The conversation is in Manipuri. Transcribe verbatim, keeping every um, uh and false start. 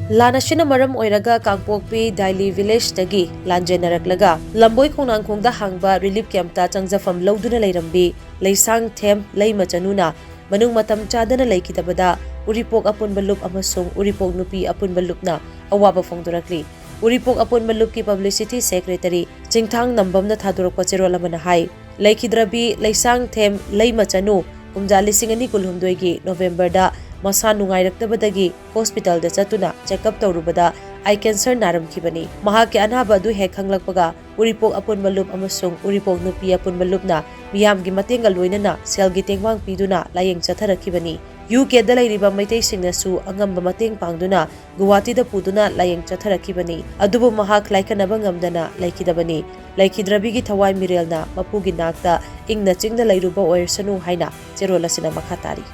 ꯂꯥꯟ ꯑꯁꯤꯅ ꯃꯔꯝ ꯑꯣꯏꯔꯒ ꯀꯥꯡꯄꯣꯛꯄꯤ ꯗꯥꯏꯂꯤ ꯚꯤꯂꯦꯖꯇꯒꯤ ꯂꯥꯟꯖꯦꯟꯅꯔꯛꯂꯒ ꯂꯝꯕꯣꯏ ꯈꯣꯡꯅꯥꯡꯈꯣꯡꯗ ꯍꯥꯡꯕ ꯔꯤꯂꯤꯐ ꯀꯦꯝꯞꯇ ꯆꯪꯖꯐꯝ ꯂꯧꯗꯨꯅ ꯂꯩꯔꯝꯕꯤ ꯂꯩꯁꯥꯡ ꯊꯦꯝ ꯂꯩꯃꯆꯅꯨꯅ ꯃꯅꯨꯡ ꯃꯇꯝ ꯆꯥꯗꯅ ꯂꯩꯈꯤꯗꯕꯗ ꯎꯔꯤꯄꯣꯛ ꯑꯄꯨꯟꯕ ꯂꯨꯞ ꯑꯃꯁꯨꯡ ꯎꯔꯤꯄꯣꯛ ꯅꯨꯄꯤ ꯑꯄꯨꯟꯕ ꯂꯨꯞꯅ ꯑꯋꯥꯕ ꯐꯣꯡꯗꯣꯔꯛꯂꯤ꯫ ꯎꯔꯤꯄꯣꯛ ꯑꯄꯨꯟꯕ ꯂꯨꯞꯀꯤ ꯄꯕ꯭ꯂꯤꯁꯤꯇꯤ ꯁꯦꯀ꯭ꯔꯦꯇꯔꯤ ꯆꯤꯡꯊꯥꯡ ꯅꯝꯕꯝꯅ ꯊꯥꯗꯣꯔꯛꯄ ꯆꯦꯔꯣꯜ ꯑꯃꯅ ꯍꯥꯏ, ꯂꯩꯈꯤꯗ꯭ꯔꯕꯤ ꯂꯩꯁꯥꯡ ꯊꯦꯝ ꯂꯩꯃꯆꯅꯨ ꯀꯨꯝꯖꯥ ꯂꯤꯁꯤꯡ ꯑꯅꯤ ꯀꯨꯟꯍꯨꯝꯗꯣꯏꯒꯤ ꯅꯣꯕꯦꯝꯕꯔꯗ ꯃꯁꯥ ꯅꯨꯡꯉꯥꯏꯔꯛꯇꯕꯗꯒꯤ ꯍꯣꯁꯄꯤꯇꯥꯜꯗ ꯆꯠꯇꯨꯅ ꯆꯦꯛꯑꯞ ꯇꯧꯔꯨꯕꯗ ꯑꯥꯏ ꯀꯦꯟꯁꯔ ꯅꯥꯔꯝꯈꯤꯕꯅꯤ꯫ ꯃꯍꯥꯛꯀꯤ ꯑꯅꯥꯕ ꯑꯗꯨ ꯍꯦꯛ ꯈꯪꯂꯛꯄꯒ ꯎꯔꯤꯄꯣꯛ ꯑꯄꯨꯟꯕ ꯂꯨꯞ ꯑꯃꯁꯨꯡ ꯎꯔꯤꯄꯣꯛ ꯅꯨꯄꯤ ꯑꯄꯨꯟꯕ ꯂꯨꯞꯅ ꯃꯤꯌꯥꯝꯒꯤ ꯃꯇꯦꯡꯒ ꯂꯣꯏꯅꯅ ꯁꯦꯜꯒꯤ ꯇꯦꯡꯕꯥꯡ ꯄꯤꯗꯨꯅ ꯂꯥꯌꯦꯡ ꯆꯠꯊꯔꯛꯈꯤꯕꯅꯤ꯫ ꯌꯨ ꯀꯦꯗ ꯂꯩꯔꯤꯕ ꯃꯩꯇꯩꯁꯤꯡꯅꯁꯨ ꯑꯉꯝꯕ ꯃꯇꯦꯡ ꯄꯥꯡꯗꯨꯅ ꯒꯨꯋꯥꯍꯥꯇꯤꯗ ꯄꯨꯗꯨꯅ ꯂꯥꯌꯦꯡ ꯆꯠꯊꯔꯛꯈꯤꯕꯅꯤ꯫ ꯑꯗꯨꯕꯨ ꯃꯍꯥꯛ ꯂꯥꯏꯀꯠꯅꯕ ꯉꯝꯗꯅ ꯂꯩꯈꯤꯗꯕꯅꯤ꯫ ꯂꯩꯈꯤꯗ꯭ꯔꯕꯤꯒꯤ ꯊꯋꯥꯏ ꯃꯤꯔꯦꯜꯅ ꯃꯄꯨꯒꯤ ꯅꯥꯛꯇ ꯏꯪꯅ ꯆꯤꯛꯅ ꯂꯩꯔꯨꯕ ꯑꯣꯏꯔꯁꯅꯨ ꯍꯥꯏꯅ ꯆꯦꯔꯣꯜ ꯑꯁꯤꯅ ꯃꯈꯥ ꯇꯥꯔꯤ꯫